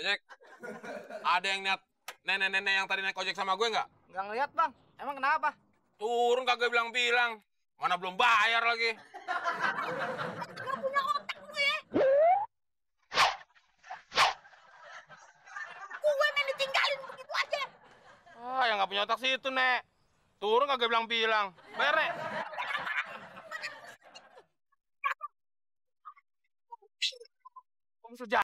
Jack, ada yang lihat nenek-nenek yang tadi naik ojek sama gue nggak? Nggak ngeliat, Bang. Emang kenapa? Turun kagak bilang-bilang. Mana belum bayar lagi. Nggak punya otak gue. Gue main ditinggalin begitu aja. Ah, yang nggak punya otak sih itu, Nek. Turun kagak bilang-bilang. Bayar, Nek. Om Suja.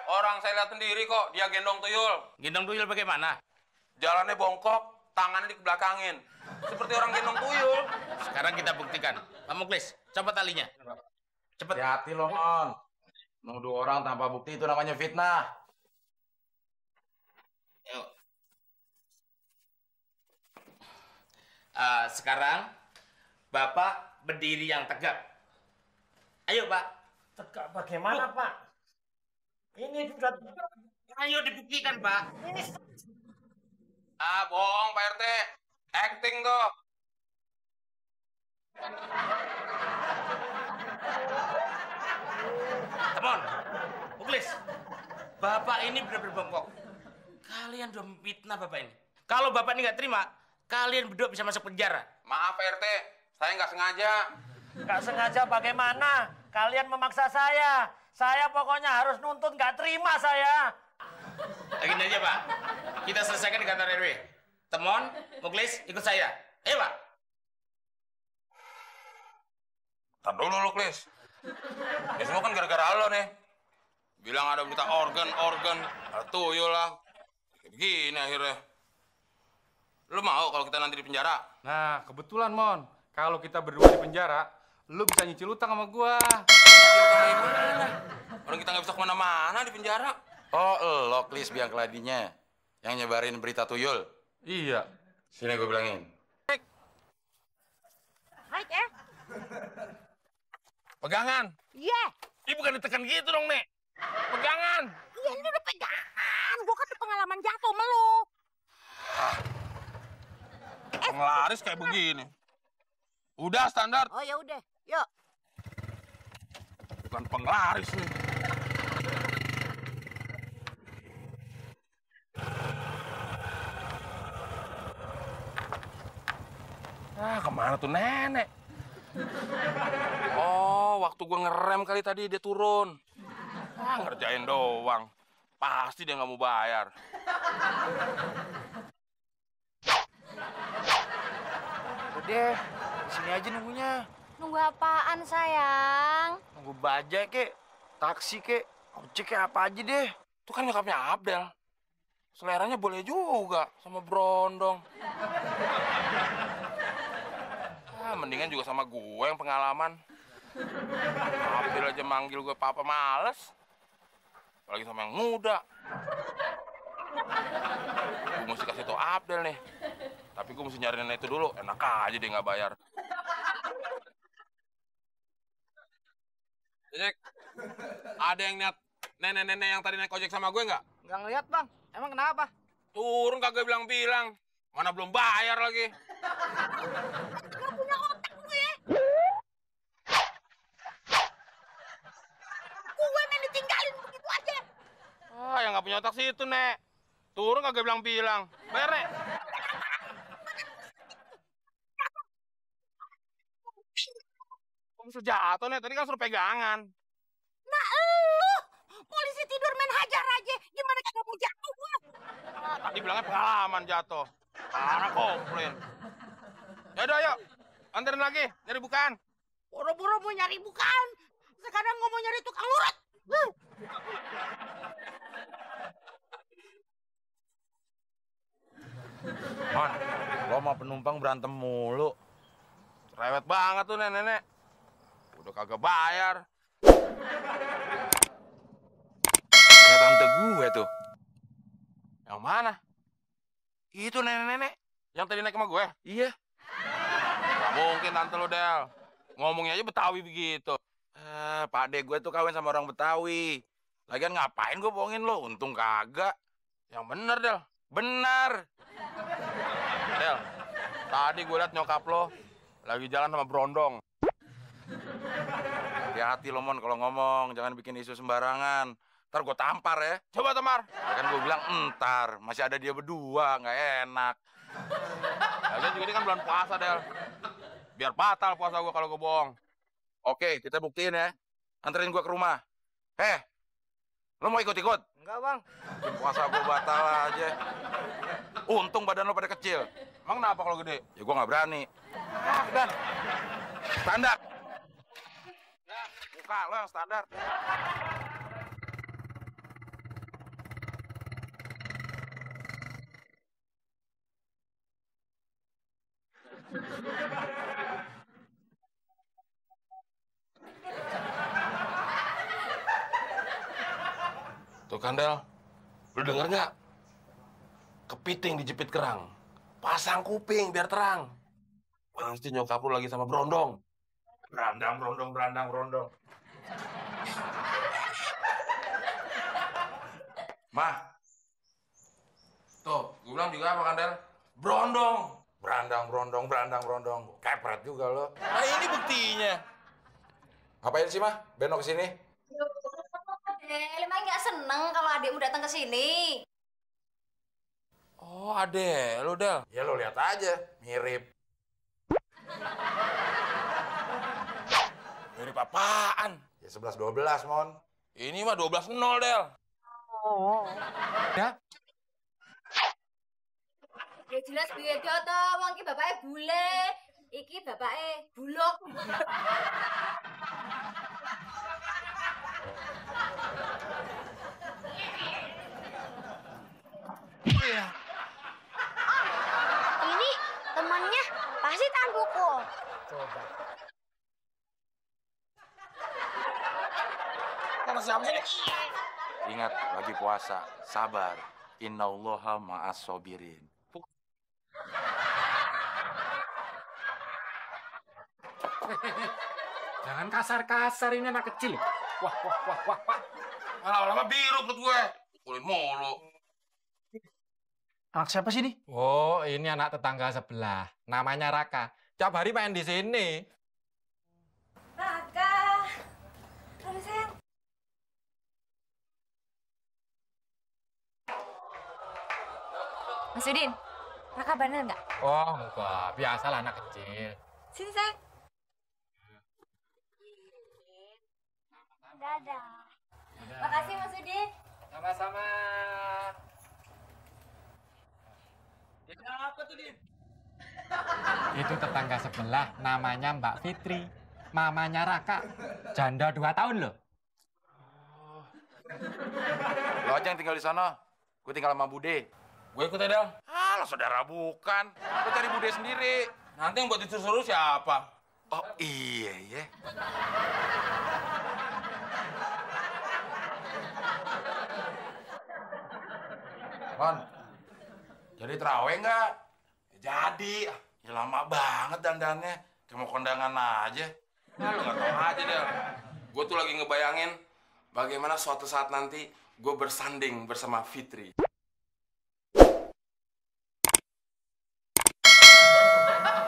Orang saya lihat sendiri kok, dia gendong tuyul. Gendong tuyul bagaimana? Jalannya bongkok, tangannya dikebelakangin. Seperti orang gendong tuyul. Sekarang kita buktikan. Pak Muklis, coba talinya. Cepet. Hati-hati lo, Mon. Nuduh orang tanpa bukti itu namanya fitnah. Yuk. Sekarang, Bapak berdiri yang tegak. Ayo, Pak. Tegak bagaimana, Pak? Ini sudah... Ayo dibuktikan, Pak. Ah, bohong, Pak RT. Acting tuh. Temon, Muklis, Bapak ini benar-benar bongkok. Kalian udah fitnah Bapak ini. Kalau Bapak ini nggak terima, kalian berdua bisa masuk penjara. Maaf, Pak RT. Saya nggak sengaja. Nggak sengaja bagaimana? Kalian memaksa saya. Saya pokoknya harus nuntut, nggak terima saya. Gini aja, Pak. Kita selesaikan di kantor RW. Temon, Muklis, ikut saya. Ayo, Pak. Ntar dulu lu, Klis. Ini semua kan gara-gara lo nih. Bilang ada berita organ. Ada tuyul lah. Kayak begini akhirnya. Lu mau kalau kita nanti di penjara? Nah, kebetulan, Mon. Kalau kita berdua di penjara, lu bisa nyicil utang sama gua. Nyicil utang dari mana? Orang kita nggak bisa kemana-mana di penjara. Oh, lo, Klis, biang keladinya. Yang nyebarin berita tuyul. Iya. Sini gue bilangin. Hai, Pegangan. Iya. Ih, bukan ditekan gitu dong, Nek. Pegangan. Iya, ini udah pegangan. Gue kan ada pengalaman jatuh sama lo. Penglaris kayak begini. Udah standar. Oh, ya udah. Yuk. Bukan penglaris nih. Ah, kemana tuh nenek? Oh, waktu gue ngerem kali tadi dia turun. Ah, ngerjain doang. Pasti dia nggak mau bayar. Udah deh, di sini aja nunggunya. Nunggu apaan, sayang? Nunggu bajaj kek, taksi kek, ojek kek apa aja deh. Itu kan nyokapnya Abdel. Seleranya boleh juga sama Brondong. Ah, mendingan juga sama gue yang pengalaman. Abdel aja manggil gue papa males. Apalagi sama yang muda. Gue mesti kasih tau Abdel nih. Tapi gue mesti nyari nenek itu dulu. Enak aja dia nggak bayar. Jack, ada yang lihat nenek-nenek yang tadi naik ojek sama gue nggak? Nggak ngeliat, Bang. Emang kenapa? Turun kagak bilang-bilang. Mana belum bayar lagi. Nggak punya otak gue. Gue main ditinggalin begitu aja. Ah, yang nggak punya otak sih itu, Nek. Turun kagak bilang-bilang. Bayar, Nek. Om Sujato, Nek. Tadi kan suruh pegangan. Nah, lu polisi tidur main hajar aja. Gimana kagak mau jatuh gue? Ah, tadi bilangnya pengalaman jatuh. Parah komplain. Yaudah, yuk. Anterin lagi. Nyari bukaan. Boro-boro mau nyari bukan. Sekarang gue mau nyari tukang urut. Mon, lo sama penumpang berantem mulu. Rewet banget tuh, nenek. Udah kagak bayar. Kayak tante gue tuh. Yang mana? Itu nenek-nenek. Yang tadi naik sama gue. Iya. Gak mungkin tante lo, Del. Ngomongnya aja Betawi begitu. Pak De gue tuh kawin sama orang Betawi. Lagian ngapain gue bohongin lo? Untung kagak. Yang bener, Del. Benar. Del, tadi gue liat nyokap lo lagi jalan sama Brondong. Hati-hati lo, Mon, kalau ngomong. Jangan bikin isu sembarangan. Ntar gue tampar ya. Coba Tamar. Ya kan gue bilang entar. Masih ada dia berdua, nggak enak. Lagian juga ini kan bulan puasa, Del. Biar batal puasa gue kalau gue bohong. Oke, kita buktiin ya. Anterin gue ke rumah. Lo mau ikut-ikut? Enggak, Bang. Bikin puasa gue batal aja. Untung badan lo pada kecil. Emang kenapa kalau gede? Ya gue nggak berani. Dan. Standar. Ya, muka lo yang standar. Tuh kan, Del. Lu denger nggak? Kepiting dijepit kerang. Pasang kuping biar terang. Pasti nyokap lu lagi sama Brondong. Berandang, Brondong, berandang, Brondong. Mah. Tuh, gue bilang juga apa kan, Del? Brondong. Berandang, brondong, berandang, brondong. Kepret juga lo. Nah, ini buktinya. Ngapain sih, Mah? Benok ke sini? Emang nggak seneng kalau adikmu datang ke sini? Oh, ade, lu, Del. Ya lo lihat aja, mirip. Mirip apaan? Ya 11-12, Mon. Ini mah 12-0, Del. Ya, Ya jelas beda to, wong iki bapake bule, iki bapake buluk. Ini temannya pasti tanduku. Coba. Mana siapa sih? Ingat, lagi puasa. Sabar. Innallaha ma'as sobirin. jangan kasar-kasar, ini anak kecil. Wah, wah, wah, wah, wah. Lama-lama biru perut gue. Kulit mulu. Anak siapa sih ini? Oh, ini anak tetangga sebelah. Namanya Raka. Tiap hari main di sini. Raka. Aduh sayang. Mas Udin, Raka bener nggak? Oh, enggak. Biasalah anak kecil. Sini sayang. Dadah. Makasih Mas Udin. Sama-sama. Apa tuh, Din? Itu tetangga sebelah, namanya Mbak Fitri. Mamanya Raka. Janda 2 tahun loh. Lo aja yang tinggal di sana. Gue tinggal sama Bude. Gue ikut ya, Del. Lo saudara bukan. Lo cari Bude sendiri. Nanti yang buat disuruh siapa? Oh iya, iya. Mon, jadi terawih nggak? Ya jadi. Ya lama banget dandannya. Kayak mau kondangan aja. Ya lu nggak tahu aja, Del. Gue tuh lagi ngebayangin bagaimana suatu saat nanti gue bersanding bersama Fitri.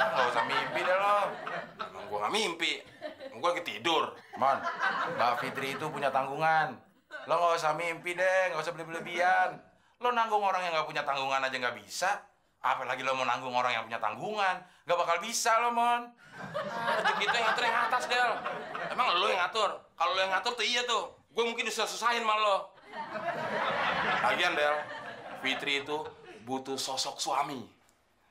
Nggak usah mimpi deh lo. Emang gue nggak mimpi. Gue lagi tidur. Mon, Mbak Fitri itu punya tanggungan. Lo nggak usah mimpi deh, nggak usah berlebihan. Lo nanggung orang yang nggak punya tanggungan aja nggak bisa. Apalagi lo mau nanggung orang yang punya tanggungan. Nggak bakal bisa lo, Mon. Rezeki itu yang ngatur yang atas, Del. Emang lo yang ngatur? Kalau lo yang ngatur tuh iya tuh. Gue mungkin disusah-susahin sama lo. Lagian, Del, Fitri itu butuh sosok suami.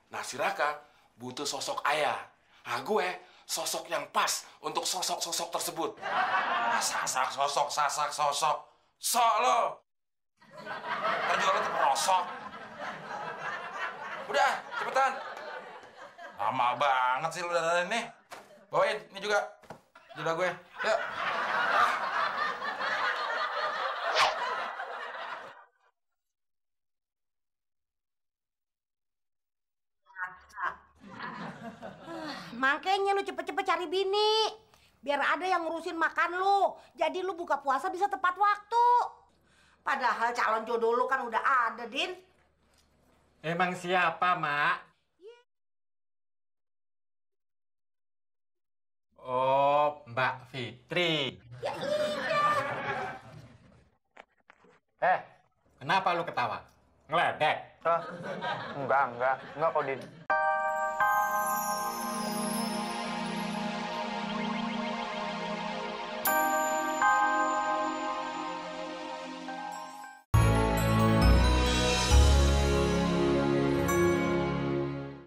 Nah, si Raka butuh sosok ayah. Nah, gue sosok yang pas untuk sosok-sosok tersebut. Sasak sosok. Sok lo. Ntar juga lo terperosok. Udah, cepetan. Lama banget sih lo dandan ini. Bawain, ini juga. Jodoh gue. Yuk. Makanya lu cepet-cepet cari bini. Biar ada yang ngurusin makan lu. Jadi lu buka puasa bisa tepat waktu. Padahal calon jodoh lu kan udah ada, Din. Emang siapa, Mak? Oh, Mbak Fitri. Ya iya. Kenapa lu ketawa? Ngeledek? Enggak kok, Din.